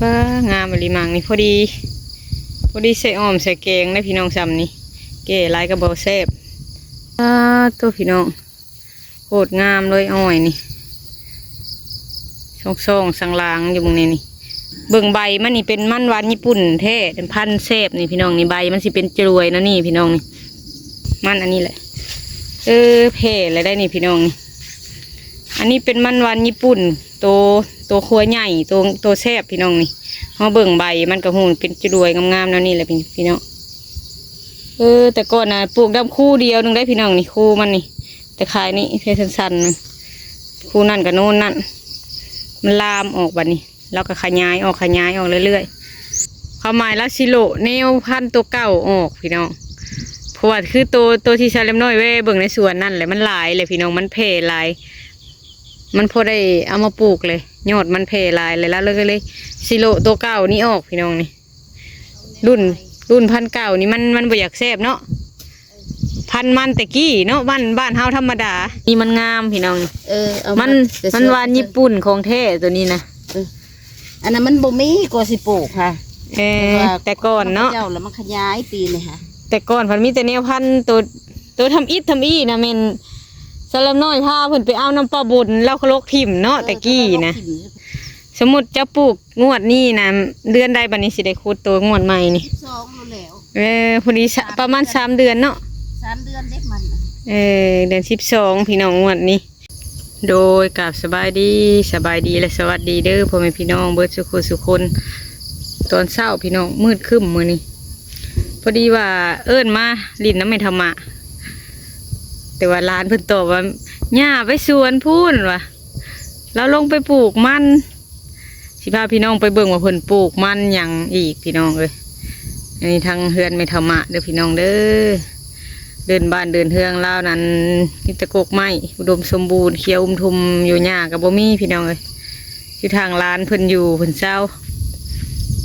ປ້າ ງາມອີ່ຫຼີໝາກນີ້ ພໍດີ ພໍດີໃສ່ອ່ອມໃສ່ແກງໄດ້ພີ່ນ້ອງ ຊ່ຳນີ້ ແກ່ຫຼາຍກໍບໍ່ແຊບ. ປ້າໂຕ ພີ່ນ້ອງ ໂຄດງາມເລີຍອ້ອຍນີ້ ຊ່ອງໆ ສັງລາງຢູ່ເບິ່ງແດ່ນີ້. ເບິ່ງໃບມັນນີ້ເປັນມັນຫວານຍີ່ປຸ່ນແທ້ ເປັນພັນແຊບນີ້ພີ່ນ້ອງນີ້. ໃບມັນຊິເປັນຈະລວຍແນວນີ້ພີ່ນ້ອງນີ້ ມັນອັນນີ້ແຫຼະ. ເອີ ແຜ່ແລ້ວໄດ໋ນີ້ພີ່ນ້ອງນີ້. ອັນນີ້ເປັນມັນຫວານຍີ່ປຸ່ນ ໂຕ ໂຕຄົວໃຫຍ່ ໂຕ ໂຕແຊບພີ່ນ້ອງນີ້. ເຮົາເບິ່ງໃບມັນກໍຮູ້ເປັນຈະລວຍງາມໆ ແນວນີ້ແຫຼະພີ່ ພີ່ນ້ອງ. ເອີ ແຕ່ກ່ອນນະປູກດຳຄູ່ດຽວໜຶ່ງໄດ໋ພີ່ນ້ອງນີ້ ຄູ່ມັນນີ້ ແຕ່ຄາຍນີ້ແຄ່ສັ້ນໆ ຄູ່ນັ້ນກໍໂນ້ນນັ້ນ ມັນລາມອອກບັດນີ້ ລາວກໍຂະຫຍາຍອອກ ຂະຫຍາຍອອກເລື້ອຍໆ. ຄວາມໝາຍລາວຊິໂລະແນວພັນໂຕເກົ່າອອກພີ່ນ້ອງ ເພາະວ່າຄືໂຕ ໂຕທີ່ຊາວແຫຼມນ້ອຍແວ່ເບິ່ງໃນສວນນັ້ນແຫຼະ ມັນຫຼາຍແຫຼະພີ່ນ້ອງ ມັນແຜ່ຫຼາຍ ມັນພໍໄດ້ເອົາມາປູກເລີຍ ຍອດມັນແຜ່ຫຼາຍເລີຍ ລາວເລີຍ ເລີຍຊິໂລະໂຕເກົ່ານີ້ອອກພີ່ນ້ອງນີ້. ລຸ້ນ ລຸ້ນພັນເກົ່ານີ້ມັນ ມັນບໍ່ຢາກແຊບເນາະ ເອີ ພັນມັນແຕ່ກີ້ເນາະ ບ້ານ ບ້ານເຮົາທຳມະດາ. ນີ້ມັນງາມພີ່ນ້ອງ ເອີ ເອົາ ມັນ ມັນຫວານຍີ່ປຸ່ນຂອງແທ້ໂຕນີ້ນະ. ເອີ ອັນນັ້ນມັນບໍ່ມີ ກວ່າຊິປູກຫາ ເອີ ແຕ່ກ່ອນເນາະ ເຈົ້າລະມາຂະຫຍາຍປີນີ້ຫາ. ແຕ່ກ່ອນພັນມີແຕ່ແນວພັນໂຕ ໂຕທຳອິດທຳອີ່ນະ ແມ່ນສາວແຫຼມນ້ອຍພາເພິ່ນໄປເອົານຳປ້າບຸນ ລາວກໍລົກຖິ້ມເນາະ ເອີ ແຕ່ກີ້ນະ. ສະມຸດເຈົ້າປູກ ງວດນີ້ນະ ເດືອນໃດບັດນີ້ຊິໄດ້ຂຸດໂຕງວດໃໝ່ນີ້? ສິບສອງແລ້ວ. ເອີ ພໍດີ ປະມານສາມເດືອນເນາະ ສາມເດືອນເດ້ມັນ. ເອີ ເດືອນສິບສອງພີ່ນ້ອງ ງວດນີ້. ໂດຍ ກາບສະບາຍດີ ສະບາຍດີ ແລະ ສະຫວັດດີເດີພໍ່ແມ່ພີ່ນ້ອງເບິດສູ່ຄູ່ສູ່ຄົນ. ຕອນເຊົ້າພີ່ນ້ອງ ມືດຄຶ້ມມື້ນີ້ ພໍດີວ່າເອີ້ນມາຫຼິ້ນນຳແມ່ເຖົ້າໝ້າ ແຕ່ວ່າຫຼານເພິ່ນຕອບວ່າ ຍ່າໄປສວນພຸ້ນວ່າ ລາວລົງໄປປູກມັນ. ຊິພາພີ່ນ້ອງໄປເບິ່ງວ່າເພິ່ນປູກມັນຫຍັງອີກພີ່ນ້ອງເອີຍ. ອັນນີ້ທາງເຮືອນແມ່ເຖົ້າໝ້າເດີພີ່ນ້ອງເດີ. ເດີ່ນບ້ານເດີ່ນເຮືອນລາວນັ້ນມີແຕ່ກົກໄມ້ ອຸດົມສົມບູນ ຂຽວອຸ່ມທຸ່ມຢູ່ ຫຍ້າກໍບໍ່ມີພີ່ນ້ອງເອີຍ. ຢູ່ທາງຫຼານເພິ່ນຢູ່ເພິ່ນເຊົາ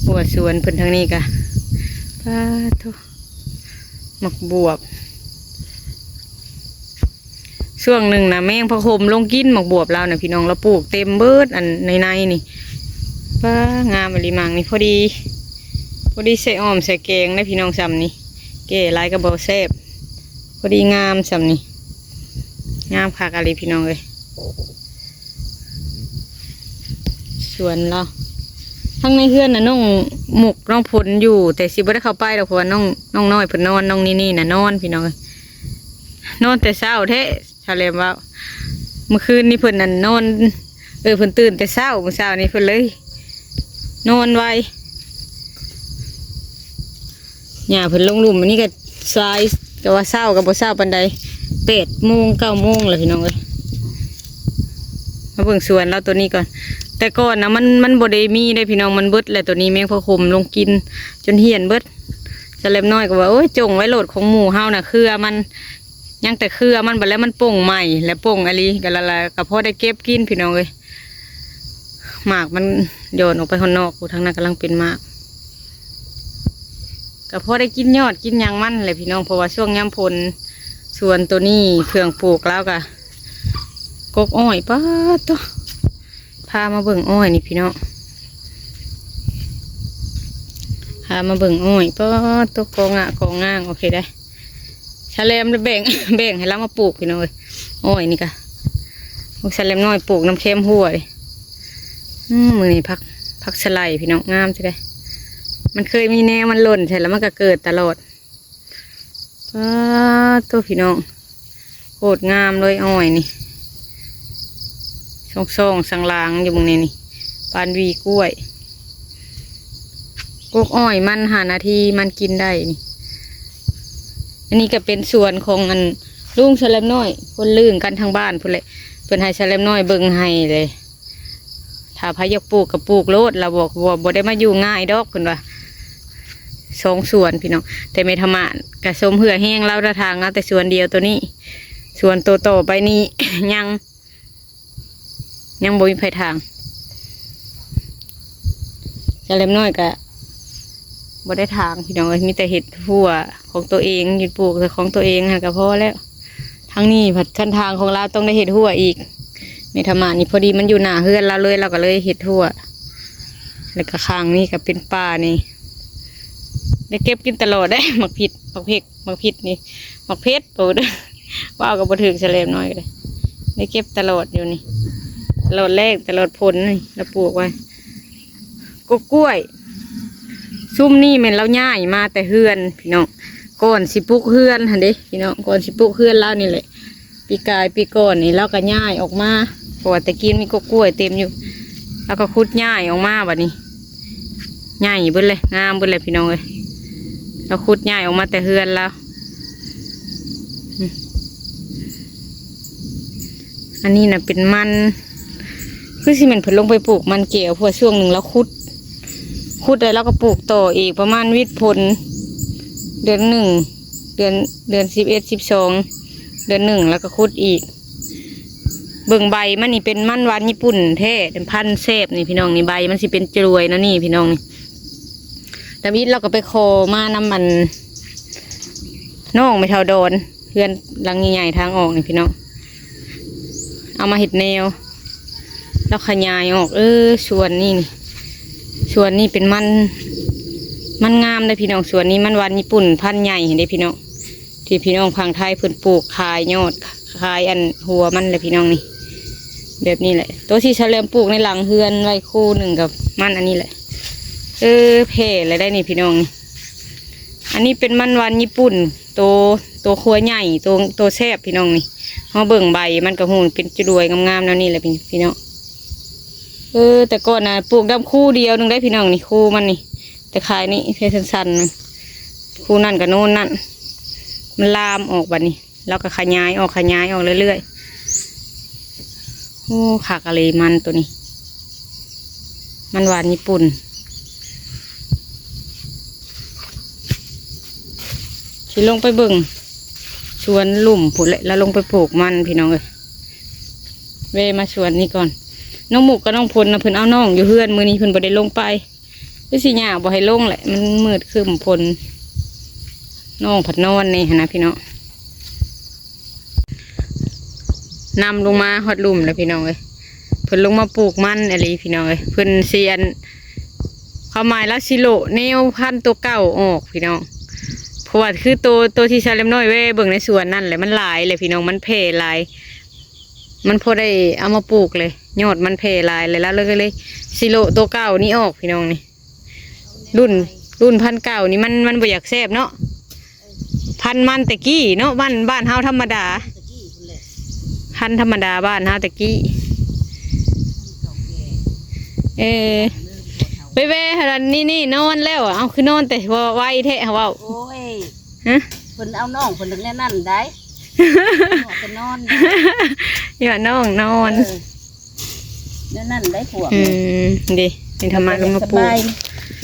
ຫົວສວນເພິ່ນທາງນີ້ກະ ປາໂທ ໝາກບວບ ຊ່ວງໜຶ່ງນະ ແມງພະຂົມລົງກິນໝາກບວບລາວນະພີ່ນ້ອງ ລາວປູກເຕັມເບິດອັນໃນໆນີ້. ປ້າ ງາມອີ່ຫຼີໝາກນີ້ ພໍດີ ພໍດີໃສ່ອ່ອມໃສ່ແກງໄດ້ພີ່ນ້ອງ ຊ່ຳນີ້ ແກ່ຫຼາຍກໍບໍ່ແຊບ ພໍດີງາມ ຊ່ຳນີ້ ງາມຄັກອີ່ຫຼີພີ່ນ້ອງເອີຍ. ສວນລາວ ທາງໃນເຮືອນນະ ນ້ອງມຸກ ນ້ອງພົນຢູ່ ແຕ່ຊິບໍ່ໄດ້ເຂົ້າໄປດອກ ເພາະວ່ານ້ອງ ນ້ອງນ້ອຍເພິ່ນນອນ ນ້ອງນີ່ໆນະນອນພີ່ນ້ອງເອີຍ. ນອນແຕ່ເຊົ້າແທ້ ຊາວແຫຼມເວົ້າ ມື້ຄືນນີ້ເພິ່ນນັ້ນນອນ ເອີ ເພິ່ນຕື່ນແຕ່ເຊົ້າ ມື້ເຊົ້ານີ້ເພິ່ນເລີຍນອນໄວ. ຫຍ້າເພິ່ນລົງລຸ່ມ ອັນນີ້ກໍສາຍ ແຕ່ວ່າເຊົ້າກໍບໍ່ເຊົ້າປານໃດ ແປດໂມງເກົ້າໂມງແລ້ວພີ່ນ້ອງເອີຍ. ມາເບິ່ງສວນລາວໂຕນີ້ກ່ອນ ແຕ່ກ່ອນນະ ມັນ ມັນບໍ່ໄດ້ມີເດ້ພີ່ນ້ອງ ມັນເບິດແລ້ວໂຕນີ້ ແມງພະຂົມລົງກິນຈົນຫ້ຽນເບິດ. ສາວແຫຼມນ້ອຍກໍວ່າ ໂອ້ຍ ຈົ່ງໄວ້ໂລດ ຂອງໝູ່ເຮົານະ ເຄືອມັນ ຍັງແຕ່ເຄືອມັນ ບັດແລ້ວມັນປົ່ງໃໝ່ ແລ້ວປົ່ງອີ່ຫຼີ ກໍລະ ລະ ກໍພໍໄດ້ເກັບກິນພີ່ນ້ອງເອີຍ. ໝາກມັນຢ່ອນອອກໄປຂ້າງນອກ ຜູ້ທາງນັ້ນກຳລັງເປັນໝາກ ກໍພໍໄດ້ກິນຍອດກິນຫຍັງມັນແຫຼະພີ່ນ້ອງ ເພາະວ່າຊ່ວງຍາມຝົນ ສວນໂຕນີ້ເຄື່ອງປູກລາວກໍກົກອ້ອຍ. ປາດໂຕ ພາມາເບິ່ງອ້ອຍນີ້ພີ່ນ້ອງ ພາມາເບິ່ງອ້ອຍ ປາດໂຕ ກອງງາກອງງາງ ໂອເຄໄດ໋. ສາວແຫຼມແບ່ງ ແບ່ງໃຫ້ລາວມາປູກພີ່ນ້ອງເອີຍ ອ້ອຍນີ້ກະ ໂອ້ ສາວແຫຼມນ້ອຍປູກນຳແຄມຮົ້ວເດ້. ອືມ ມື້ນີ້ຜັກ ຜັກສະໄລພີ່ນ້ອງ ງາມແທ້ເດ້ ມັນເຄີຍມີແນວມັນຫຼົ່ນໃສ່ ແລ້ວມັນກະເກີດຕະຫຼອດ. ປາດໂຕ ພີ່ນ້ອງ ໂຄດງາມເລີຍອ້ອຍນີ້ ຊ່ອງໆ ສັງລາງຢູ່ເບິ່ງແດ່ນີ້ ປານຫວີກ້ວຍ. ກົກອ້ອຍມັນຫ້ານາທີມັນກິນໄດ້ນີ້. ອັນນີ້ກໍເປັນສວນຂອງອັນລຸງສະແລັມນ້ອຍ ຄົນລຶ້ງກັນທາງບ້ານພຸ້ນແຫຼະ ເພິ່ນໃຫ້ສະແລັມນ້ອຍເບິ່ງໃຫ້ເລີຍ. ຖ້າໃຜຢາກປູກກໍປູກໂລດ ລາວບອກ ບໍ່ ບໍ່ໄດ້ມາຢູ່ງ່າຍດອກ ເພິ່ນວ່າ. ສອງສວນພີ່ນ້ອງ ແຕ່ແມ່ທຳມະກະສົມເຫື່ອແຮງ ລາວລະທາງເອົາແຕ່ສວນດຽວໂຕນີ້ ສວນໂຕຕໍ່ໄປນີ້ຍັງ ຍັງບໍ່ມີໃຜທາງ. ສະແລັມນ້ອຍກະບໍ່ໄດ້ທາງພີ່ນ້ອງເອີຍ ມີແຕ່ເຮັດຮົ້ວຂອງໂຕເອງ ຢູ່ປູກແຕ່ຂອງໂຕເອງຫັ້ນກະພໍແລ້ວ. ທາງນີ້ພັດຄັນທາງຂອງລາວຕ້ອງໄດ້ເຮັດຮົ້ວອີກ. ແມ່ທຳມະນີ້ພໍດີມັນຢູ່ໜ້າເຮືອນລາວເລີຍ ລາວກໍເລີຍເຮັດຮົ້ວ. ແລ້ວກໍຂ້າງນີ້ກໍເປັນປ່ານີ້ ໄດ້ເກັບກິນຕະຫຼອດເດ້ ໝາກພິກ ໝາກເພັກ ໝາກພິກນີ້ ໝາກເພັດ ໂອ້ ເວົ້າກໍບໍ່ຖືກ ສະແລມນ້ອຍກໍໄດ້ ໄດ້ເກັບຕະຫຼອດຢູ່ນີ້ ຕະຫຼອດແລ້ງຕະຫຼອດຝົນນີ້ ລາວປູກໄວ້ ກົກກ້ວຍ ຊຸມນີ້ແມ່ນລາວຍ້າຍມາແຕ່ເຮືອນພີ່ນ້ອງ ກ່ອນຊິປຸກເຮືອນຫັ້ນເດ້ພີ່ນ້ອງ ກ່ອນຊິປຸກເຮືອນລາວນີ້ແຫຼະ ປີກາຍປີກ່ອນນີ້ລາວກໍຍ້າຍອອກມາ ເພາະວ່າແຕ່ກີ້ມີກົກກ້ວຍເຕັມຢູ່ ລາວກໍຂຸດຍ້າຍອອກມາ ບັດນີ້ໃຫຍ່ເບິດເລີຍ ງາມເບິດເລີຍພີ່ນ້ອງເອີຍ ລາວຂຸດຍ້າຍອອກມາແຕ່ເຮືອນລາວ ອັນນີ້ນະເປັນມັນ ຄືຊິແມ່ນເພິ່ນລົງໄປປູກມັນແກ້ວ ເພາະວ່າຊ່ວງໜຶ່ງລາວຂຸດ ຂຸດແລ້ວລາວກໍປູກຕໍ່ອີກ ປະມານຫວີດຜົນເດືອນໜຶ່ງ ເດືອນ ເດືອນສິບເອັດ ສິບສອງ ເດືອນໜຶ່ງ ລາວກໍຂຸດອີກ ເບິ່ງໃບມັນນີ້ເປັນມັນຫວານຍີ່ປຸ່ນແທ້ ເປັນພັນແຊບນີ້ພີ່ນ້ອງ ນີ້ໃບມັນຊິເປັນຈະລວຍແນວນີ້ພີ່ນ້ອງນີ້ ທຳອິດລາວກໍໄປຂໍມານຳອັນ ນ້ອງແມ່ເຖົ້າດອນ ເຮືອນຫຼັງໃຫຍ່ໆທາງອອກນີ້ພີ່ນ້ອງ ເອົາມາເຮັດແນວ ລາວຂະຫຍາຍອອກ ເອີ ສວນນີ້ນີ້ ສວນນີ້ເປັນມັນ ມັນງາມເດ້ພີ່ນ້ອງ ສວນນີ້ມັນຫວານຍີ່ປຸ່ນພັນໃຫຍ່ເດ້ພີ່ນ້ອງ ທີ່ພີ່ນ້ອງຝັ່ງໄທເພິ່ນປູກຂາຍຍອດ ຂາຍອັນຫົວມັນແຫຼະພີ່ນ້ອງນີ້ ແບບນີ້ແຫຼະ ໂຕທີ່ສະແລມປູກໃນຫຼັງເຮືອນໄວ້ຄູ່ໜຶ່ງກັບມັນອັນນີ້ແຫຼະ ເອີ ແຜ່ແລ້ວໄດ໋ນີ້ພີ່ນ້ອງນີ້ ອັນນີ້ເປັນມັນຫວານຍີ່ປຸ່ນ ໂຕ ໂຕຂົວໃຫຍ່ ໂຕ ໂຕແຊບພີ່ນ້ອງນີ້ ເຮົາເບິ່ງໃບມັນກໍຮູ້ເປັນຈະລວຍງາມໆແນວນີ້ແຫຼະພີ່ນ້ອງ ເອີ ແຕ່ກ່ອນນະປູກດຳຄູ່ດຽວໜຶ່ງໄດ໋ພີ່ນ້ອງນີ້ ຄູ່ມັນນີ້ ແຕ່ຂາຍນີ້ແຄ່ສັ້ນໆ ຄູ່ນັ້ນກໍໂນ້ນນັ້ນ ມັນລາມອອກບັດນີ້ ລາວກໍຂະຫຍາຍອອກ ຂະຫຍາຍອອກເລື້ອຍໆ ໂອ້ ຄັກອີ່ຫຼີມັນໂຕນີ້ ມັນຫວານຍີ່ປຸ່ນ ຊິລົງໄປເບິ່ງສວນລຸ່ມພຸ້ນແຫຼະ ລາວລົງໄປປູກມັນພີ່ນ້ອງເອີຍ ແວ່ມາສວນນີ້ກ່ອນ ນ້ອງມຸກກັບນ້ອງພົນນະ ເພິ່ນເອົານ້ອງຢູ່ເຮືອນ ມື້ນີ້ເພິ່ນບໍ່ໄດ້ລົງໄປ ຄືຊິຍາກບໍ່ໃຫ້ລົງແຫຼະ ມັນມືດຄຶ້ມຝົນ ນ້ອງພັດນອນແດ່ຫັ້ນນະພີ່ນ້ອງ ນຳລົງມາຮອດລຸ່ມແລ້ວພີ່ນ້ອງເອີຍ ເພິ່ນລົງມາປູກມັນອີ່ຫຼີພີ່ນ້ອງເອີຍ ເພິ່ນຊິອັນ ຄວາມໝາຍລາວຊິໂລະແນວພັນໂຕເກົ່າອອກພີ່ນ້ອງ ເພາະວ່າຄືໂຕ ໂຕທີ່ສະແລມນ້ອຍແວ່ເບິ່ງໃນສວນນັ້ນແຫຼະ ມັນຫຼາຍແຫຼະພີ່ນ້ອງ ມັນແຜ່ຫຼາຍ ມັນພໍໄດ້ເອົາມາປູກເລີຍ ຍອດມັນແຜ່ຫຼາຍແລ້ວ ລາວເລີຍ ເລີຍຊິໂລະໂຕເກົ່ານີ້ອອກພີ່ນ້ອງນີ້ ລຸ້ນ ລຸ້ນພັນເກົ່ານີ້ມັນ ມັນບໍ່ຢາກແຊບເນາະ ພັນມັນແຕ່ກີ້ເນາະ ບ້ານ ບ້ານເຮົາທຳມະດາ ພັນທຳມະດາບ້ານເຮົາແຕ່ກີ້ ເອີ ໄປແວ່ຫັ້ນນີ້ ນີ້ນອນແລ້ວ ເອົາ ຄືນອນແຕ່ໄວແທ້ ເວົ້າ ໂອ້ຍ ຮະ ເພິ່ນເອົານ້ອງເພິ່ນແນວນັ້ນໄດ໋ ເພິ່ນນອນ ຢ່ານ້ອງນອນ ເອີ ແນວນັ້ນໄດ໋ພວກ ອືມ ເດ້ ນີ້ທຳມາກໍມາປູກ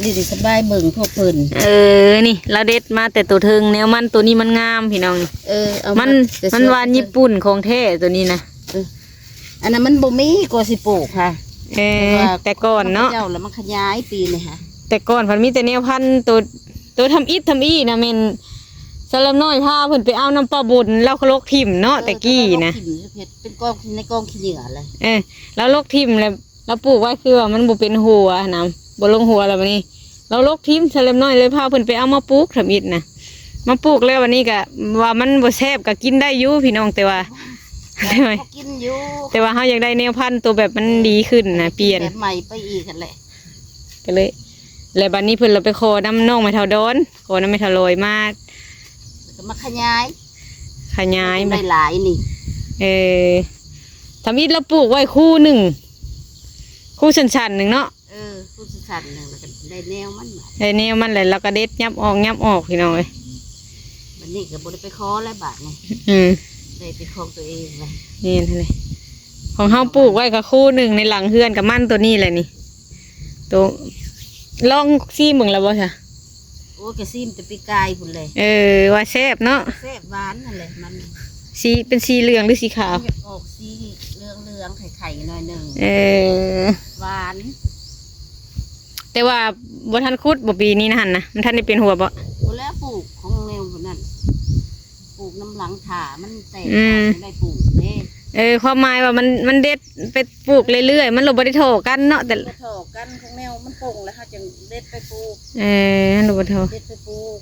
ນີ້ສະບາຍເບິ່ງພວກເພິ່ນ ເອີ ນີ້ລາວເດັດມາແຕ່ໂຕເທິງ ແນວມັນໂຕນີ້ມັນງາມພີ່ນ້ອງ ເອີ ມັນ ມັນຫວານຍີ່ປຸ່ນຂອງແທ້ໂຕນີ້ນະ ເອີ ອັນນັ້ນມັນບໍ່ມີ ກວ່າຊິປູກຫາ ເອີ ແຕ່ກ່ອນເນາະ ເຈົ້າລະມັນຂະຫຍາຍປີນີ້ຫາ ແຕ່ກ່ອນພັດມີແຕ່ແນວພັນໂຕ ໂຕທຳອິດທຳອີ່ນະ ແມ່ນສະລຳນ້ອຍພາເພິ່ນໄປເອົານຳປ້າບຸນ ລາວກໍລົກຖິ້ມເນາະ ເອີ ແຕ່ກີ້ນະ ເປັນກອງ ໃນກອງຂີ້ເຫຍື້ອແຫຼະ ເອີ ລາວລົກຖິ້ມແລ້ວ ລາວປູກໄວ້ຄືວ່າມັນບໍ່ເປັນຫົວນະ ບໍ່ລົງຫົວ ແລ້ວບັດນີ້ລາວລົກຖິ້ມ ສະແລມນ້ອຍເລີຍພາເພິ່ນໄປເອົາມາປູກທຳອິດນະ ມາປູກແລ້ວບັດນີ້ກະວ່າມັນບໍ່ແຊບ ກະກິນໄດ້ຢູ່ພີ່ນ້ອງ ແຕ່ວ່າ ແຕ່ວ່າ ກິນຢູ່ ແຕ່ວ່າເຮົາຢາກໄດ້ແນວພັນໂຕແບບມັນດີຂຶ້ນນະ ປ່ຽນແບບໃໝ່ໄປອີກຫັ້ນແຫຼະ ກໍເລີຍ ແລ້ວບັດນີ້ເພິ່ນລະໄປຂໍນຳນ້ອງແມ່ເຖົ້າດອນ ຂໍນຳແມ່ເຖົ້າລອຍມາ ແລ້ວກໍມາຂະຫຍາຍ ຂະຫຍາຍ ໄດ້ຫຼາຍນີ້ ເອີ ທຳອິດລະປູກໄວ້ຄູ່ໜຶ່ງ ຄູ່ສັ້ນໆໜຶ່ງເນາະ ເອີ ຄູດສັ້ນໆ ແລ້ວກໍໄດ້ແນວມັນ ໄດ້ແນວມັນແຫຼະ ລາວກໍເດັດຫຍັບອອກຫຍັບອອກ ພີ່ນ້ອງເອີຍ ບັດນີ້ກໍບໍ່ໄດ້ໄປຂໍແລ້ວບາດນີ້ ອືມ ໄດ້ເປັນຂອງຕົວເອງແລ້ວ ແມ່ນຫັ້ນແຫຼະ ຂອງເຮົາປູກໄວ້ກໍຄູ່ໜຶ່ງໃນຫຼັງເຮືອນ ກໍມັນໂຕນີ້ແຫຼະນີ້ ໂຕ ລອງຊີມເບິ່ງແລ້ວບໍ່ຊະ? ໂອ້ຍ ກະຊີມແຕ່ປີກາຍພຸ້ນແຫຼະ ເອີ ວ່າແຊບເນາະ ແຊບຫວານຫັ້ນແຫຼະ ມັນ ສີເປັນສີເຫຼືອງ ຫຼື ສີຂາວ? ມັນຢາກອອກສີເຫຼືອງໆ ໄຂ່ໆ ໜ້ອຍໜຶ່ງ ເອີ ຫວານ ແຕ່ວ່າບໍ່ທັນຂຸດບໍ່ປີນີ້ນະຫັ້ນນະ ມັນທັນໄດ້ເປັນຫົວບໍ່? ບໍ່ແລ້ວ ປູກຂອງແນວນັ້ນ ປູກນຳຫຼັງຖ້າມັນແຕກ ອືມ ໄດ້ປູກເດ້ ເອີ ຄວາມໝາຍວ່າມັນ ມັນເດັດໄປປູກເລື້ອຍໆ ມັນລະບໍ່ໄດ້ທໍ່ກັນເນາະ ແຕ່ ບໍ່ທໍ່ກັນ ຂອງແນວມັນ ປົ່ງແລ້ວເຮົາຈັ່ງເດັດໄປປູກ. ເອີ ຫັ້ນລະບໍ່ເຖົ້າ ເດັດໄປປູກ.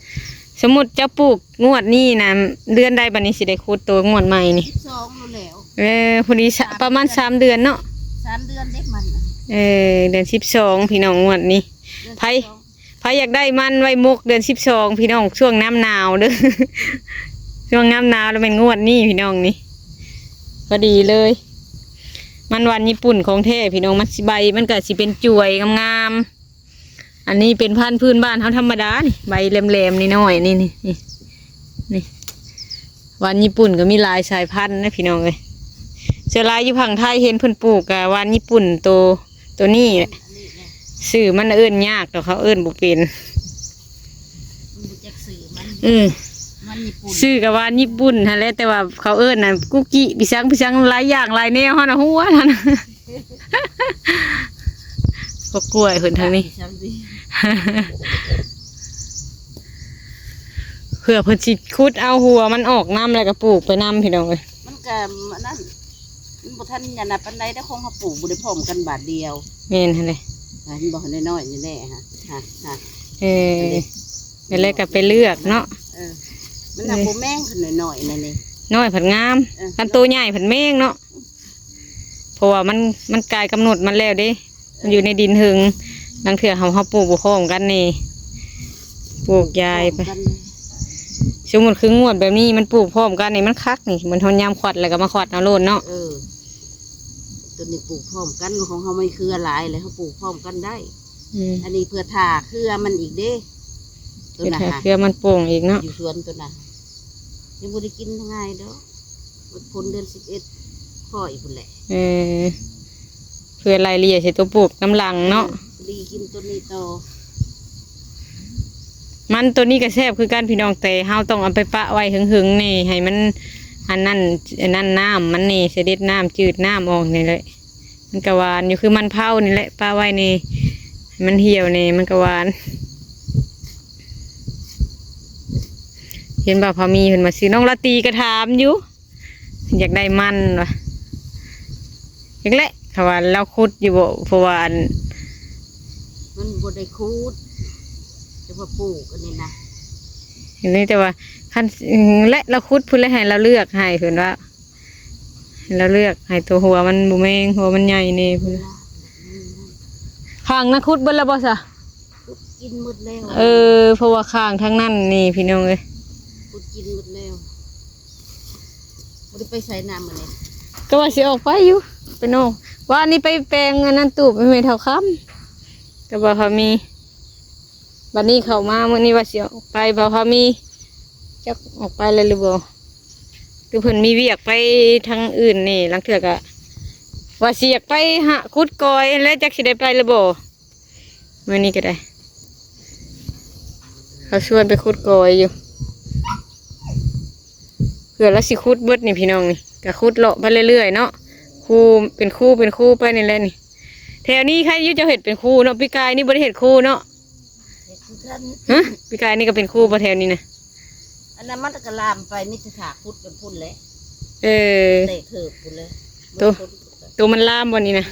ສົມມຸດເຈົ້າປູກງວດນີ້ນະ ເດືອນໃດບັດນີ້ຊິໄດ້ຂຸດໂຕງວດໃໝ່ນີ້? ສິບສອງໂລດແລ້ວ. ເອີ ພໍດີສະ ປະມານສາມເດືອນເນາະ. ສາມເດືອນເດ້ມັນ. ເອີ ເດືອນສິບສອງພີ່ນ້ອງ ງວດນີ້. ເດືອນສິບສອງ ໃຜ ໃຜຢາກໄດ້ມັນໄວ້ໝົກເດືອນສິບສອງພີ່ນ້ອງ ຊ່ວງນ້ຳໜາວເດີ້ ຊ່ວງນ້ຳໜາວແລ້ວແມ່ນງວດນີ້ພີ່ນ້ອງນີ້ ພໍດີເລີຍ. ມັນຫວານຍີ່ປຸ່ນຂອງແທ້ພີ່ນ້ອງ ມັນຊິໃບ ມັນກະຊິເປັນຈວຍງາມໆ. ອັນນີ້ເປັນພັນພື້ນບ້ານເຮົາທຳມະດານີ້ ໃບແຫຼມໆນ້ອຍໆ ນີ້ ນີ້ ນີ້ ນີ້. ຫວານຍີ່ປຸ່ນກໍມີຫຼາຍສາຍພັນນະພີ່ນ້ອງເອີຍ. ສ່ວນຫຼາຍຢູ່ຝັ່ງໄທເຫັນເພິ່ນປູກກະຫວານຍີ່ປຸ່ນໂຕ ໂຕນີ້ແຫຼະ. ຊື່ມັນເອີ້ນຍາກດອກ ເຂົາເອີ້ນບໍ່ເປັນ. ມັນບໍ່ຈັກຊື່ມັນ. ເອີ ຫວານຍີ່ປຸ່ນ ຊື່ກະຫວານຍີ່ປຸ່ນຫັ້ນແຫຼະ ແຕ່ວ່າເຂົາເອີ້ນນະ ກຸກິ ປີສັງ ປີສັງ ຫຼາຍຢ່າງຫຼາຍແນວ ເຮົານະຮູ້ຫັ້ນນະ. ກໍກ້ວຍເພິ່ນທາງນີ້ ເພື່ອເພິ່ນຊິຂຸດເອົາຫົວມັນອອກນຳ ແລ້ວກໍປູກໄປນຳ ພີ່ນ້ອງເອີຍ. ມັນກໍອັນນັ້ນ ມັນບໍ່ທັນອັນນັ້ນປານໃດເດ້ ຂອງເຮົາປູກບໍ່ໄດ້ພ້ອມກັນບາດດຽວ. ແມ່ນຫັ້ນແຫຼະ ເຫັນບໍ່ ນ້ອຍໆນີ້ແຫຼະ ຮະ ຮະ ຮະ. ເອີ ນັ້ນແຫຼະ ກໍໄປເລືອກເນາະ. ເອີ ມັນນະ ເອີ ບໍ່ແມງ ຄັນນ້ອຍໆນັ້ນນີ້ ນ້ອຍພັດງາມ. ເອີ ຄັນໂຕໃຫຍ່ພັດແມງເນາະ. ເພາະວ່າມັນ ມັນກາຍກຳນົດມັນແລ້ວເດ້ ມັນຢູ່ໃນດິນເຫິງ ລາງເທື່ອເຮົາ ເຮົາປູກບໍ່ພ້ອມກັນນີ້ ປູກຢາຍໄປ. ສົມມຸດຄືງວດແບບນີ້ມັນປູກພ້ອມກັນນີ້ມັນຄັກນີ້ ມັນຮອດຍາມຂວັດແລ້ວກໍມາຂວັດເອົາໂລດເນາະ. ເອີ ໂຕນີ້ປູກພ້ອມກັນ ຂອງເຮົາມີເຄືອຫຼາຍແລ້ວ ເຮົາປູກພ້ອມກັນໄດ້. ອືມ ອັນນີ້ເພື່ອຖ້າເຄືອມັນອີກເດ້ ໂຕນັ້ນ ເພື່ອຖ້າເຄືອມັນໂປ່ງອີກເນາະ ຢູ່ສວນໂຕນັ້ນ ຍັງບໍ່ໄດ້ກິນງ່າຍດອກ. ມັນພົ້ນເດືອນສິບເອັດ ພໍອີກພຸ້ນແຫຼະ. ເອີ ເພື່ອໄລ່ເລ່ຍໃສ່ຕົວປູກນຳຫຼັງເນາະ. ເອີ ດີກິນຕົວນີ້ຕໍ່. ມັນຕົວນີ້ກໍແຊບຄືກັນພີ່ນ້ອງ ແຕ່ເຮົາຕ້ອງເອົາໄປປະໄວ້ເຫິງໆແດ່ ໃຫ້ມັນອັນນັ້ນ ອັນນັ້ນນ້ຳມັນແດ່ ສະເດັດນ້ຳ ຈືດນ້ຳອອກນີ້ແຫຼະ. ມັນກະຫວານຢູ່ ຄືມັນເຜົານີ້ແຫຼະ ປະໄວ້ນີ້ໃຫ້ມັນຫ່ຽວນີ້ ມັນກະຫວານ. ເຫັນບ່າວພາມີເພິ່ນມາຊື້ ນ້ອງລາຕີກະຖາມຢູ່ ຢາກໄດ້ມັນວ່າ ຈັກແຫຼະ ເຂົາວ່າລາວຂຸດຢູ່ບໍ່ ເພາະວ່າອັນ ມັນບໍ່ໄດ້ຂຸດ ແຕ່ວ່າປູກອັນນີ້ນະ ເຫັນນີ້ ແຕ່ວ່າຄັນ ແລະ ລາວຂຸດພຸ້ນແຫຼະ ໃຫ້ລາວເລືອກໃຫ້ ເພິ່ນວ່າ ໃຫ້ລາວເລືອກໃຫ້ໂຕຫົວມັນບໍ່ແມງ ຫົວມັນໃຫຍ່ແດ່ພຸ້ນ. ຂ້າງນະຂຸດເບິດແລ້ວບໍ່ຊະ? ຂຸດກິນໝົດແລ້ວ. ເອີ ເພາະວ່າຂ້າງທາງນັ້ນນີ້ພີ່ນ້ອງເອີຍ ຂຸດກິນໝົດແລ້ວ. ບໍ່ໄດ້ໄປໃສນຳມື້ນີ້ ກໍວ່າຊິອອກໄປຢູ່ ໄປນອກ ວານນີ້ໄປແປງອັນນັ້ນຕູບໃຫ້ແມ່ເຖົ້າຄຳ ກັບບ່າວພາມີ. ບັດນີ້ເຂົ້າມາມື້ນີ້ວ່າຊິອອກໄປ ບ່າວພາມີ ຈັກອອກໄປແລ້ວຫຼືບໍ່ ຄືເພິ່ນມີວຽກໄປທາງອື່ນແດ່ ລາງເທື່ອກະວ່າຊິຢາກໄປຫາຂຸດກອຍແຫຼະ ຈັກຊິໄດ້ໄປຫຼືບໍ່. ມື້ນີ້ກໍໄດ້ ເຂົາຊວນໄປຂຸດກອຍຢູ່ ເພື່ອລາວຊິຂຸດເບິດນີ້ພີ່ນ້ອງນີ້ ກໍຂຸດເລາະໄປເລື້ອຍໆເນາະ ຄູເປັນຄູເປັນຄູໄປນີ້ແຫຼະນີ້. ແຖວນີ້ໃຄຢູ່ເຈົ້າເຮັດເປັນຄູເນາະ ປີກາຍນີ້ບໍ່ໄດ້ເຮັດຄູເນາະ. ເຮັດຄືກັນ ຮະ ປີກາຍນີ້ກໍເປັນຄູບໍ່ແຖວນີ້ນະ? ອັນນັ້ນມັນກໍລາມໄປ ມີແຕ່ຖ້າຂຸດໄປພຸ້ນແຫຼະ. ເອີ ແຕ່ເທີບພຸ້ນແຫຼະ ໂຕ ໂຕມັນລາມບໍ່ນີ້ນະ?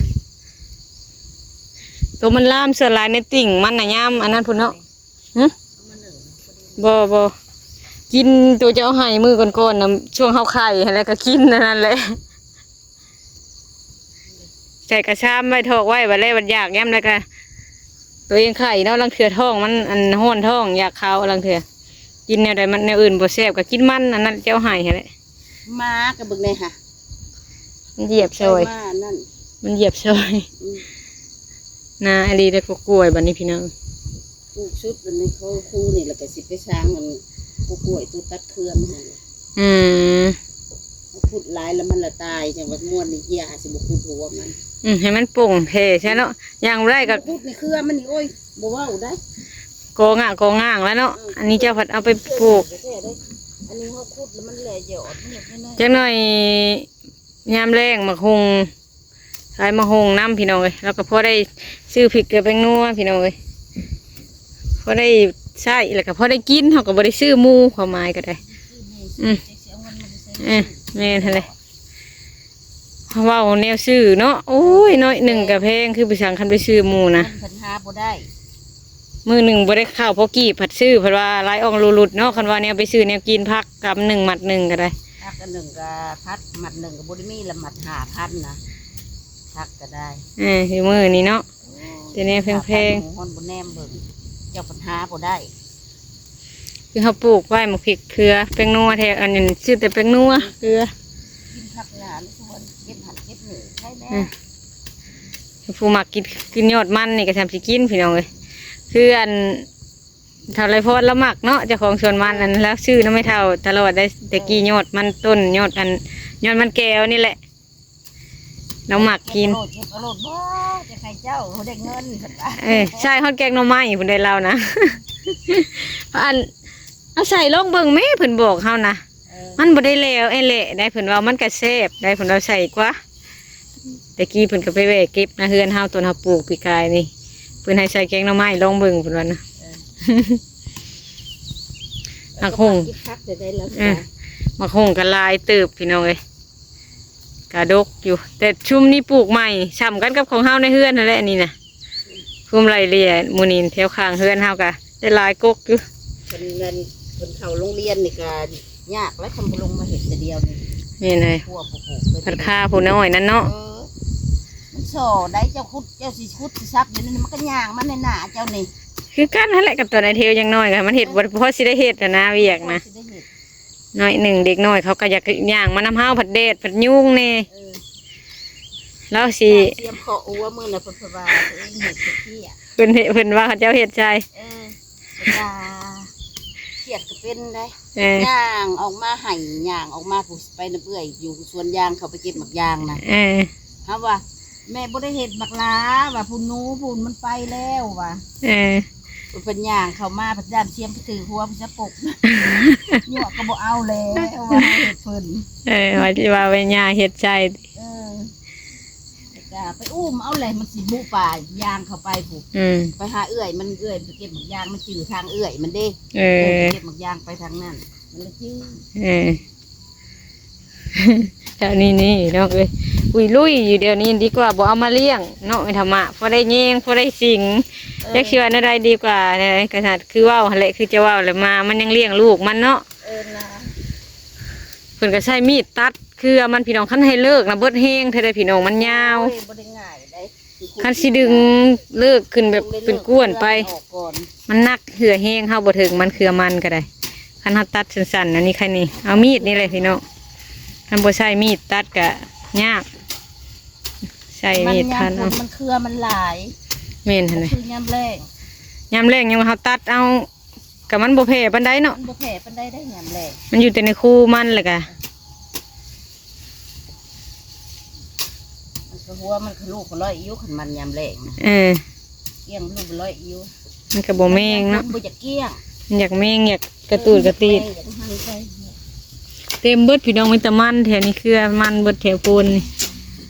ໂຕມັນລາມສ່ວນຫຼາຍໃນຕິ່ງມັນນະ ຍາມອັນນັ້ນພຸ້ນເນາະ. ຫຶ ບໍ່ ບໍ່ ກິນໂຕເຈົ້າໃຫ້ມື້ກ່ອນໆນະ ຊ່ວງເຮົາໄຂ່ຫັ້ນແຫຼະ ກໍກິນອັນນັ້ນແຫຼະ. ໃສ່ກະຊາມໄວ້ ຖອກໄວ້ ບັດແລງບັດຢາກຍາມໃດກະ ຕົວເອງໄຂ່ເນາະ ລາງເທື່ອທ້ອງມັນອັນຮ້ອນທ້ອງຢາກເຂົ້າ ລາງເທື່ອກິນແນວໃດມັນ ແນວອື່ນບໍ່ແຊບ ກະກິນມັນອັນນັ້ນເຈົ້າໃຫ້ຫັ້ນແຫຼະ. ໝາກະເບິ່ງແດ່ຫະ ມັນຢຽບຊອຍ ມັນຢຽບຊອຍ. ອືມ ນາອີ່ຫຼີເດ້ ກົກກ້ວຍບັດນີ້ພີ່ນ້ອງ. ປູກສຸດອັນນີ້ເຂົາຄູນີ້ ແລ້ວກໍຊິໄປສ້າງອັນກົກກ້ວຍໂຕຕັດເຄື່ອງຫັ້ນ. ອືມ ເຮົາຂຸດຫຼາຍແລ້ວມັນລະຕາຍ ຈັ່ງວ່າມ່ວນນີ້ເຫຍຫາຊິບໍ່ຂຸດຫົວມັນ. ອືມ ໃຫ້ມັນໂປ່ງແຜ່ຊະເນາະ ຍ່າງບໍ່ໄດ້ກໍ ຂຸດໃນເຄືອມັນນີ້ ໂອ້ຍ ບໍ່ເວົ້າໄດ້ ກໍງາກກໍງາງແລ້ວເນາະ. ອືມ ອັນນີ້ເຈົ້າພັດເອົາໄປປູກ ອັນນີ້ເຮົາຂຸດແລ້ວມັນແຫຼຍຍອດ ຈັກໜ້ອຍ ຍາມແລງໝາກຫຸ່ງ ຂາຍໝາກຫຸ່ງນຳພີ່ນ້ອງເອີຍ ແລ້ວກໍພໍໄດ້ຊື້ພິກເກືອແປ້ງນົວພີ່ນ້ອງເອີຍ ພໍໄດ້ໃຊ້ ແລ້ວກໍພໍໄດ້ກິນ ເຮົາກໍບໍ່ໄດ້ຊື້ໝູ່ ຄວາມໝາຍກໍໄດ້. ອືມ ເອີ ແມ່ນຫັ້ນແຫຼະ. ເວົ້າແນວຊື້ເນາະ ໂອ້ຍ ໜ້ອຍໜຶ່ງກໍແພງ ຄືໄປສັ່ງ ຄັນໄປຊື້ໝູ່ນະ ເພິ່ນຫາບໍ່ໄດ້ ມື້ໜຶ່ງບໍ່ໄດ້ເຂົ້າພໍກີບ ພັດຊື້ ເພິ່ນວ່າຫຼາຍອ່ອງລຸລຸດເນາະ ຄັນວ່າແນວໄປຊື້ແນວກິນ ຜັກກຳໜຶ່ງ ມັດໜຶ່ງກໍໄດ້ ຜັກອັນໜຶ່ງກໍ ຜັກມັດໜຶ່ງກໍບໍ່ໄດ້ມີລະ ມັດຫ້າພັນນະ ຜັກກໍໄດ້ ເອີ ຄືມື້ນີ້ເນາະ ໂອ້ຍ ແຕ່ແນວແພງໆ ຫາບໍ່ແນມເບິ່ງ ເຈົ້າພັດຫາບໍ່ໄດ້ ຄືເຮົາປູກໄວ້ໝາກພິກເຄືອ ແປ້ງນົວແທ້ ອັນນັ້ນຊື້ແຕ່ແປ້ງນົວ ເຄືອ ກິນຜັກຫຍ້າ ເກັບຫັ້ນເກັບນີ້ ໃຄແນ່ ອືມ ຜູ້ມັກກິນ ກິນຍອດມັນນີ້ກໍຊ່ຳຊິກິນ ພີ່ນ້ອງເອີຍ ຄືອັນ ເຖົ້າໄລພອນລາວມັກເນາະ ເຈົ້າຂອງສວນມັນນັ້ນ ລາວຊື້ນຳແມ່ເຖົ້າຕະຫຼອດໄດ໋ ແຕ່ກີ້ຍອດມັນຕົ້ນ ຍອດອັນ ຍອດມັນແກ້ວນີ້ແຫຼະ ລາວມັກກິນ ເກັບເອົາໂລດ ເກັບເອົາໂລດ ບໍ່ ຈະໃຫ້ເຈົ້າໄດ້ເງິນ ເພິ່ນວ່າ ເອີ ໃສ່ຮອດແກງໜໍ່ໄມ້ພຸ້ນໄດ໋ລາວນະ ອັນ ເອົາໃສ່ລອງເບິ່ງແມ້ ເພິ່ນບອກເຮົານະ ເອີ ມັນບໍ່ໄດ້ແຫຼວແອແຫຼະໄດ໋ ເພິ່ນວ່າມັນກະແຊບໄດ໋ ເພິ່ນວ່າໃສ່ກວ່າ ແຕ່ກີ້ເພິ່ນກໍໄປແວ່ເກັບນະ ເຮືອນເຮົາ ຕອນເຮົາປູກປີກາຍນີ້ ເພິ່ນໃຫ້ໃສ່ແກງໜໍ່ໄມ້ລອງເບິ່ງ ເພິ່ນວ່ານະ ເອີ ໝາກຫົ່ງ ກິນຜັກແຕ່ໃດລະ ເອີ ໝາກຫົ່ງກໍຫຼາຍເຕີບ ພີ່ນ້ອງເອີຍ ກະດົກຢູ່ ແຕ່ຊຸມນີ້ປູກໃໝ່ ຊ່ຳກັນກັບຂອງເຮົາໃນເຮືອນຫັ້ນແຫຼະ ອັນນີ້ນະ ພູມໄລ່ເລ່ຍໝູ່ນີ້ ແຖວຂ້າງເຮືອນເຮົາກະໄດ້ຫຼາຍກົກຢູ່ ເພິ່ນນັ້ນ ເພິ່ນເຂົ້າໂຮງຮຽນນີ້ກະຍາກແລ້ວ ຄັນບໍ່ລົງມາເຮັດແຕ່ດຽວນີ້ ແມ່ນເລີຍ ຄົວບໍ່ປູກເລີຍ ພັດຄາຜູ້ນ້ອຍນັ້ນເນາະ ເອີ ມັນສໍ້ໄດ໋ ເຈົ້າຂຸດ ເຈົ້າຊິຂຸດຊິສັບຢູ່ນັ້ນ ມັນກໍຍ່າງມາໃນໜ້າເຈົ້ານີ້ ຄືກັນຫັ້ນແຫຼະ ກັບຕອນໄອ້ເທວຍັງນ້ອຍ ມັນເຮັດ ເອີ ບໍ່ພໍຊິໄດ້ເຮັດຫັ້ນນະ ວຽກນະ ພໍຊິໄດ້ເຮັດ ໜ້ອຍໜຶ່ງ ເດັກນ້ອຍເຂົາກໍຢາກຍ່າງມານຳເຮົາ ພັດແດດ ພັດຍຸງແດ່ ເອີ ລາວຊິ ສຽມເຄາະຫົວມື້ນະ ເພິ່ນວ່າຕົວເອງເຮັດເພຍ ເພິ່ນເຮັດ ເພິ່ນວ່າເຂົາເຈົ້າເຮັດໃສ່ ເອີ ກໍຄຽດກໍເປັນໄດ໋ ເອີ ຍ່າງອອກມາໄຮ່ ຍ່າງອອກມາ ຜູ້ໄປນຳເອື້ອຍຢູ່ສວນຢາງ ເຂົາໄປເກັບໝາກຢາງນະ ເອີ ເຮົາວ່າ ແມ່ບໍ່ໄດ້ເຮັດບັກຫຼາ ວ່າຜູ້ໜູຜູ້ມັນໄປແລ້ວວ່າ ເອີ ເພິ່ນຍ່າງເຂົ້າມາ ພັດຢ້ານສຽມໄປຖືກຫົວ ເພິ່ນສະປົກ ຍົວະກໍບໍ່ເອົາແລ້ວ ວ່າເຮັດເພິ່ນ ເອີ ວ່າຊິວ່າແມ່ຍ່າເຮັດໃສ່ ເອີ ແລ້ວກໍໄປອຸ້ມເອົາແຫຼະ ມັນຊິບຸປ່າຍ່າງເຂົ້າໄປພຸ້ນ ອືມ ໄປຫາເອື້ອຍມັນ ເອື້ອຍໄປເກັບໝາກຢາງ ມັນຈື່ທາງເອື້ອຍມັນເດ້ ເອີ ເອີ ໄປເກັບໝາກຢາງໄປທາງນັ້ນ ມັນລະຈື່ ເອີ ແຖວນີ້ນີ້ນ້ອງເອີຍ ອຸ້ຍລຸຍຢູ່ດຽວນີ້ ດີກວ່າບໍ່ເອົາມາລ້ຽງເນາະ ແມ່ທຳມະ ພໍໄດ້ແຍງ ພໍໄດ້ສິງ ເອີ ຈັກຊິວ່າແນວໃດດີກວ່າ ແນວໃດກໍສັດ ຄືເວົ້າຫັ້ນແຫຼະ ຄືຈະເວົ້າແຫຼະ ໝາມັນຍັງລ້ຽງລູກມັນເນາະ ເອີນະ ເພິ່ນກໍໃຊ້ມີດຕັດເຄືອມັນ ພີ່ນ້ອງ ຄັນໃຫ້ເລີກນະ ເບິດແຮງແທ້ໃດ໋ ພີ່ນ້ອງ ມັນຍາວ ໂອ້ຍ ບໍ່ໄດ້ງ່າຍໃດ໋ ຄັນຊິດຶງເລີກຂຶ້ນແບບເປັນກ້ວນໄປ ມັນໜັກ ເຫື່ອແຮງເຮົາບໍ່ເຖິງມັນ ເຄືອມັນກໍໄດ້ ຄັນເຮົາຕັດສັ້ນໆ ອັນນີ້ ຄັນນີ້ ເອົາມີດນີ້ແຫຼະພີ່ນ້ອງ ຄັນບໍ່ໃຊ້ມີດຕັດກໍຍາກ ໃຊ້ມີດພັນເອົາ ມັນເຄືອມັນຫຼາຍ ແມ່ນຫັ້ນແຫຼະ ຄືຍາມແລ້ງ ຍາມແລ້ງຍັງວ່າເຮົາຕັດເອົາ ກໍມັນບໍ່ແຜ່ປານໃດເນາະ ມັນບໍ່ແຜ່ປານໃດໄດ໋ຍາມແລ້ງ ມັນຢູ່ແຕ່ໃນຄູມັນ ແລ້ວກໍ ມັນກໍຫົວມັນກະລູກກະລ້ອຍຢູ່ ຄັນມັນຍາມແລ້ງນະ ເອີ ກ້ຽງລູກກະລ້ອຍຢູ່ ມັນກໍບໍ່ແມງເນາະ ມັນບໍ່ຢາກກ້ຽງ ມັນຢາກແມງ ຢາກກະຕູດກະຕີດ ແມງຢາກຫັນໄປ ເຕັມເບິດພີ່ນ້ອງ ມີແຕ່ມັນແຖວນີ້ ເຄືອມັນເບິດແຖວໂພນນີ້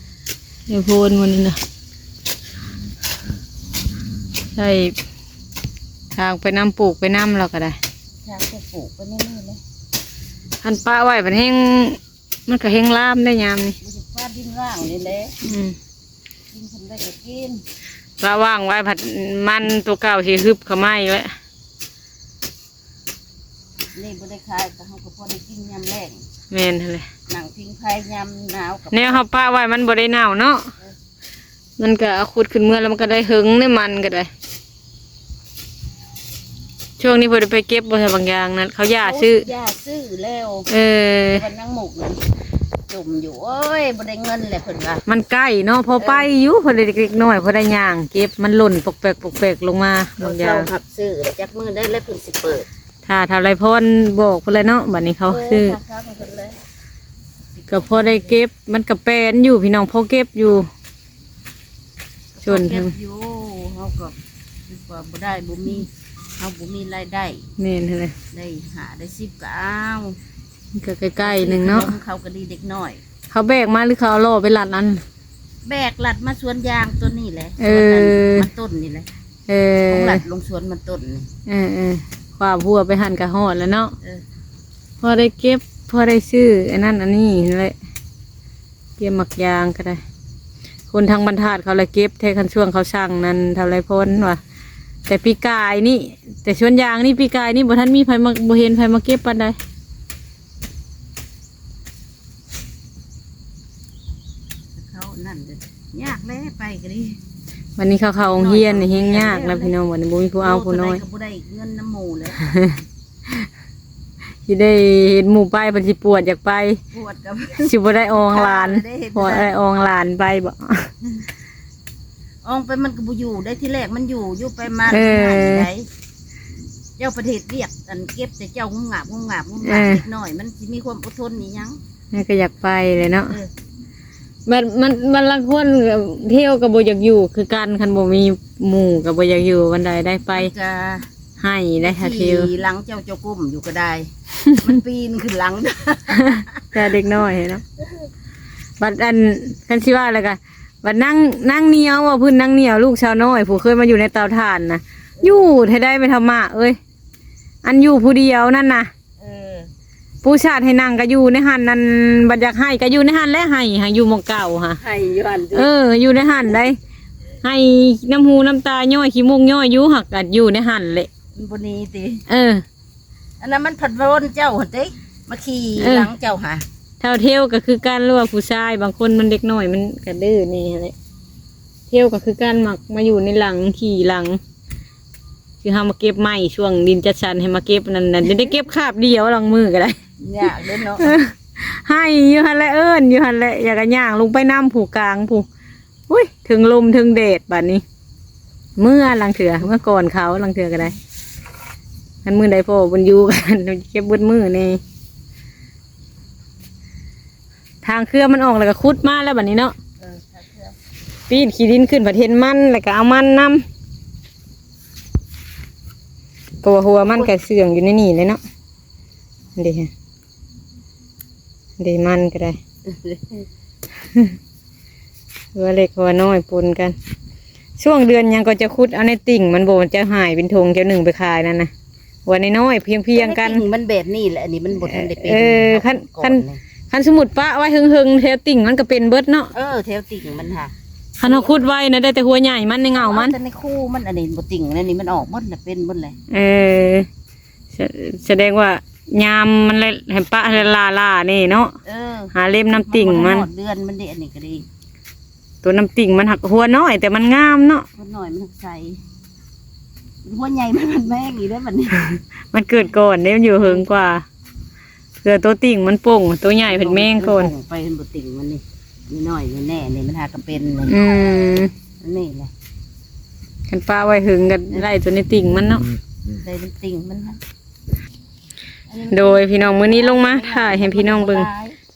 ແຖວໂພນໝົດນີ້ນະ ໃສ່ທາງໄປນຳ ປູກໄປນຳ ລາວກໍໄດ້ ທາງໄປປູກໄປນີ້ແຫຼະ ຄັນປະໄວ້ບັດແຮງ ມັນກໍແຮງລາມໄດ້ຍາມນີ້ ມັນຊິຟາດດິນວ່າງນີ້ແຫຼະ ອືມ ກິນເພິ່ນໄດ້ກໍກິນ ລະວາງໄວ້ ພັດມັນຕົວເກົ່າຊິຮຶບເຂົ້າມາອີກແລ້ວ ນີ້ບໍ່ໄດ້ຂາຍ ກໍເຮົາກໍພໍໄດ້ກິນຍາມແລ້ງ ແມ່ນຫັ້ນແຫຼະ ນັ່ງພິງໄຟຍາມໜາວກໍ ແນວເຮົາປະໄວ້ມັນບໍ່ໄດ້ເນົ່າເນາະ ເອີ ມັນກໍເອົາຂຸດຂຶ້ນເມືອແລ້ວ ມັນກໍໄດ້ເຫິງເດ້ ມັນກໍໄດ້ ຊ່ວງນີ້ບໍ່ໄດ້ໄປເກັບບໍ່ ໃສ່ບາງຢ່າງນັ້ນ ເຂົາຢ່າຊື້ ເຂົາຢ່າຊື້ແລ້ວ ເອີ ແຕ່ວ່ານາງໝົກນັ້ນຈົ່ມຢູ່ ໂອ້ຍ ບໍ່ໄດ້ເງິນແຫຼະເພິ່ນວ່າ ມັນໃກ້ເນາະ ພໍໄປຢູ່ ເອີ ພໍໄດ້ເລັກໆນ້ອຍໆ ພໍໄດ້ຍ່າງເກັບ ມັນຫຼົ່ນປອກແປກປອກແປກລົງມາ ເຂົາເຊົາຮັບຊື້ແລ້ວ ຈັກມື້ໄດ້ແລ້ວເພິ່ນຊິເປີດ ຖ້າເຖົ້າໄລພອນບອກເພິ່ນແຫຼະເນາະ ບັດນີ້ເຂົາ ເອີ ຊື້ ຖາມເພິ່ນແຫຼະ ກໍພໍໄດ້ເກັບ ມັນກໍແປນຢູ່ພີ່ນ້ອງ ພໍເກັບຢູ່ ສ່ວນ ເກັບຢູ່ ເຮົາກໍ ວ່າບໍ່ໄດ້ ບໍ່ມີ ເຮົາບໍ່ມີລາຍໄດ້ ແມ່ນຫັ້ນແຫຼະ ໄດ້ຫ້າໄດ້ສິບກໍເອົາ ມັນກໍໃກ້ໆໜຶ່ງເນາະ ເຂົາກໍດີເດັກນ້ອຍ ເຂົາແບກມາ ຫຼືເຂົາເອົາລໍ້ໄປລັດອັນ ແບກລັດມາສວນຢາງຕົວນີ້ແຫຼະ ເອີ ສວນອັນມັນຕົ້ນນີ້ແຫຼະ ເອີ ຂອງລັດລົງສວນມັນຕົ້ນນີ້ ເອີໆ ຄວ້າຫົວໄປຫັ້ນກໍຮອດແລ້ວເນາະ ເອີ ພໍໄດ້ເກັບ ພໍໄດ້ຊື້ອັນນັ້ນອັນນີ້ຫັ້ນແຫຼະ เก็บหมากยางก็ได้ คนทางบ้านธาตุเขาละเก็บแท้ คันช่วงเขาสั่งนั่นเท่าไรพ้นว่า แต่ปีกายนี่ แต่สวนยางนี่ปีกายนี่บ่ทันมีไผมา บ่เห็นไผมาเก็บปานใด เขานั่นก็ยากแหละ ไปก็ดี วันนี้เขาเข้าโรงเรียนนี่แฮงยากแล้วพี่น้อง วันนี้บ่มีผู้เอาผู้น้อย โตใดก็บ่ได้เงินนำหมู่แล้ว สิได้เห็นหมู่ไป เพิ่นสิปวดอยากไป ปวดกับ สิบ่ได้อองหลาน ปวดได้เห็น ปวดได้อองหลานไปบ่ อองไปมันก็บ่อยู่ได้ ทีแรกมันอยู่ อยู่ไปมา เออ มันหายไป เจ้าประเทศเวียด อันเก็บแต่เจ้างุ่มงาบ งุ่มงาบ งุ่มงาบ เออ เด็กน้อย มันสิมีความอดทนอีหยัง มันก็อยากไปเลยเนาะ เออ มัน มัน มันลางคนเที่ยวก็บ่อยากอยู่คือกัน คันบ่มีหมู่ก็บ่อยากอยู่ วันใดได้ไป มันก็ ให้ได้ค่ะ ขี่ เที่ยว หลังเจ้า เจ้าก้มอยู่ก็ได้ มันปีนขึ้นหลัง แต่เด็กน้อยเนาะ บัดอัน คันสิว่าแล้วก็ บัดนาง นางเหนียว ว่าพื้นนางเหนียว ลูกสาวน้อย ผู้เคยมาอยู่ในเตาถ่านน่ะ อยู่แท้ได้แม่เฒ่ามาเอ้ย อันอยู่ผู้เดียวนั่นน่ะ เออ ปูชาดให้นั่งก็อยู่ในหั่นนั่น บัดอยากให้ก็อยู่ในหั่นแหละ ให้ ให้อยู่หม่องเก่าหะ ให้อยู่หั่นติ เออ อยู่ในหั่นได้ ให้น้ำหูน้ำตาย้อย ขี้มูกย้อยอยู่ หักก็อยู่ในหั่นแหละ มันบ่หนีติ เออ อันนั้นมันผัดวนเจ้าหั่นติ มาขี่ เออ หลังเจ้าหะ เฒ่าเทวก็คือกัน หรือว่าผู้ชายบางคนมันเด็กน้อยมันก็ดื้อแน่หั่นแหละ เทวก็คือกัน มักมาอยู่ในหลัง ขี่หลัง คือเฮามาเก็บไม้ช่วงดินจัดสรรให้มาเก็บนั่นน่ะ จะได้เก็บคาบเดียว หลังมือก็ได้ ยากเด้เนาะ เออ ให้อยู่หั่นแหละ เอิ้นอยู่หั่นแหละ อยากจะย่างลงไปนำผู้กลางผู้ อุ้ย ถึงลมถึงแดดบัดนี้ เมื่อหลังเถื่อ เมื่อก่อนเขาหลังเถื่อก็ได้ คันมื้อใดพ่อบุญอยู่กัน เก็บเบิดมื้อแน่ ทางเครือมันออกแล้วก็ขุดมาแล้วบัดนี้เนาะ เออ ทางเครือ ปีนขี้ดินขึ้น ผัดเห็นมัน แล้วก็เอามันนำ ก็ว่าหัวมันก็เสื่องอยู่ในนี่เลยเนาะ เด้ เด้มันก็ได้ หัวเล็กหัวน้อยปนกัน ช่วงเดือนหยังก็จะขุดเอาในติ่งมัน บ่จะหายเป็นถงเจ้าหนึ่งไปขายนั่นนะ หัวน้อยๆ เพียงๆ กัน ติ่งมันแบบนี้แหละ อันนี้มันบ่ทันได้เป็น เออ คัน ก่อ คัน นี่ คันสมมุติปะไว้เฮิงๆ แถวติ่งมันก็เป็นเบิดเนาะ เออ แถวติ่งมันหะ คันเฮาขุดไว้นะ ได้แต่หัวใหญ่มันในเงามัน แต่ในคูมัน อันนี้บ่ติ่ง อันนี้มันออกหมดน่ะ เป็นหมดเลย เออ ส- แสดงว่ายามมันเลยให้ปะให้ล่าๆ นี่เนาะ เออ หาเล็มน้ำติ่งมัน มันบ่ทันฮอดเดือนมันเด้ อันนี้ก็ดี ตัวน้ำติ่งมันหักหัวน้อย แต่มันงามเนาะ หัวน้อยมันหักใส หัวใหญ่มันมันแมงอีกเด้อบัดนี้ มันเกิดก่อนเด้ มันอยู่เฮิงกว่า เพื่อตัวติ่งมันป่ง ตัวใหญ่เพิ่นแมงก่อน มันป่งไป มันบ่ติ่งมันนี่ มีน้อยมีแน่นี่ มันหากะเป็นนี่ อืม อันนี้แหละ คันปะไว้เฮิงก็ได้ตัวในติ่งมันเนาะ ได้เป็นติ่งมันนะ โดยพี่น้อง มื้อนี้ลงมาถ่ายให้พี่น้องเบิ่ง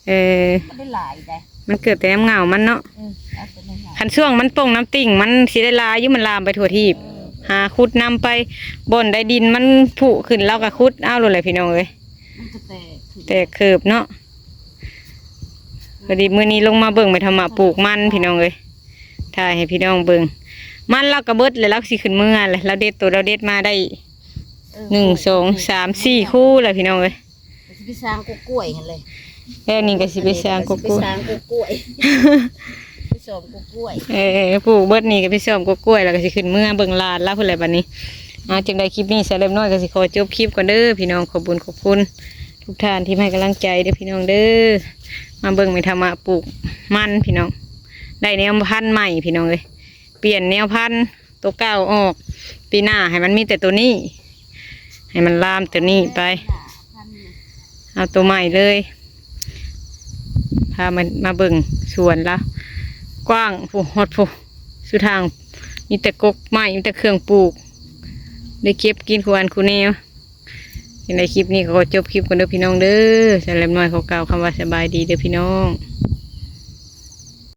เออ มันได้หลายได้ มันเกิดแต่น้ำเหงามันเนาะ เออ เอาตัวนั้นหลาย คันช่วงมันป่งน้ำติ่ง มันสิได้หลายอยู่ มันลามไปทั่วทีป เออ หาขุดนำไป บ่อนใดดินมันผุขึ้น เราก็ขุดเอาโลดแหละพี่น้องเอ้ย มันก็แตกขึ้น แตกเคิบเนาะ พอดีมื้อนี้ลงมาเบิ่งแม่ธรรมะปลูกมันพี่น้องเอ้ย ถ่ายให้พี่น้องเบิ่ง มันเราก็เบิดแล้ว เราสิขึ้นเมือแล้ว เราเด็ดตัวเราเด็ดมาได้ เออ หนึ่ง สอง สาม สี่ คู่แล้วพี่น้องเอ้ย ก็สิไปสร้างกกกล้วยหั่นเลย แล้วนี่ก็สิไปสร้างกกกล้วย อันนี้ก็สิไปสร้างกกกล้วย ไปสร้างกกกล้วย เออ ปลูกเบิดนี่ก็ไปสร้างกกกล้วย แล้วก็สิขึ้นเมือเบิ่งหลานลาวพู้นแหละบัดนี้ เอา จั่งใดคลิปนี้สาวเล็บน้อยก็สิขอจบคลิปก่อนเด้อพี่น้อง ขอบบุญขอบคุณทุกท่านที่ให้กำลังใจเด้อพี่น้องเด้อ มาเบิ่งแม่ธรรมะปลูกมันพี่น้อง ได้แนวพันธุ์ใหม่พี่น้องเอ้ย เปลี่ยนแนวพันธุ์ ตัวเก่าออก ปีหน้าให้มันมีแต่ตัวนี้ ให้มันลามตัวนี้ไป เอาตัวใหม่เลย พามา มาเบิ่งสวนลาว กว้างพุ้น ฮอดพุ้น สุดทาง มีแต่กกไม้ มีแต่เครื่องปลูก ได้เก็บกินคู่อันคู่แนว จั่งใดคลิปนี้ก็ขอจบคลิปก่อนเด้อพี่น้องเด้อ สาวเล็บน้อยขอกล่าวคำว่าสบายดีเด้อพี่น้อง